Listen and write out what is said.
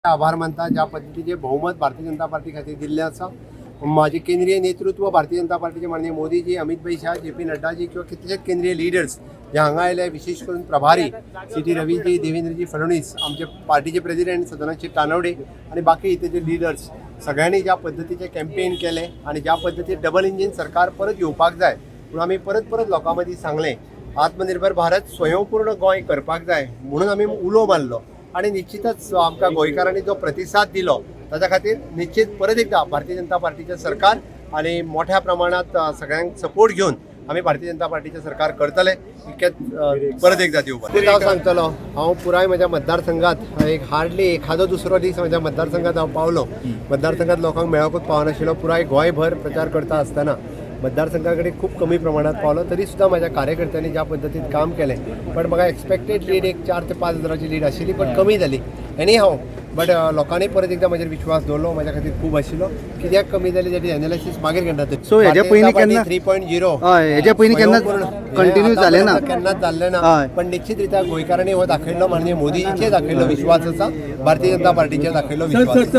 आभार मानता ज्या पद्दतीचे बहुमत भारतीय जनता पार्टी खातीर दिल्लें आसा. म्हाजें केंद्रीय नेतृत्व भारतीय जनता पार्टीचे माननीय मोदीजी, अमित भाई शाह, जे पी नड्डाजी किंवा कितलेशेच केंद्रीय लिडर्स जे हांगा आयले, विशेष करून प्रभारी सी टी रवीजी, देवेंद्रजी फडणवीस, आमचे पार्टीचे प्रेसिडेंट सदानंद शेट तानवडे आनी बाकी तेजे लिडर्स सगळ्यांनी ज्या पद्दतीचे कॅम्पेन केलें आनी ज्या पद्दतीन डबल इंजीन सरकार परत येवपाक जाय म्हणून आमी परत परत लोकां मदीं सांगलें, आत्मनिर्भर भारत, स्वयंपूर्ण गोंय करपाक जाय म्हणून आमी उलो मारलो आनी निश्चितच आमकां गोंयकारांनी जो प्रतिसाद दिलो ताच्या खातीर निश्चित परत एकदा भारतीय जनता पार्टीचें सरकार आनी मोठ्या प्रमाणात सगळ्यांक सपोर्ट घेवन आमी भारतीय जनता पार्टीचें सरकार करतले. इतकेंच परत एकदा दिवपाक हांव सांगतलो, हांव पुराय म्हज्या मतदारसंघात एक हार्डली एखादो दुसरो दीस म्हज्या मतदारसंघात हांव पावलो. मतदारसंघात लोकांक मेळोकूच पावनाशिल्लो. पुराय गोंयभर प्रचार करता आसतना मतदारसंघा कडेन खूब कमी प्रमाणात पावलो. तरी सुद्दां म्हाज्या कार्यकर्त्यांनी ज्या पद्दतीन काम केलें, पण म्हाका एक्सपेक्टेड लीड एक 4 ते 5 हजाराची लीड आशिल्ली, पण कमी जाली. एनी हाव, बट लोकांनी परत एकदा म्हजेर विश्वास दवरलो, म्हाज्या खातीर खूब आशिल्लो. कित्याक कमी जाली तेजी एनालिसीस मागीर केन्ना तरी. So, हेज्या पयलीं केन्ना- 3.0. हय, हेज्या पयलीं केन्ना कंटिन्यू जालें ना. केन्नाच जाल्लें ना. पण निश्चित रित्या गोंयकारांनी हो दाखयल्लो, माननीय मोदीजीचेर दाखयल्लो विश्वास आसा, भारतीय जनता पार्टीचेर दाखयल्लो विश्वास आसा.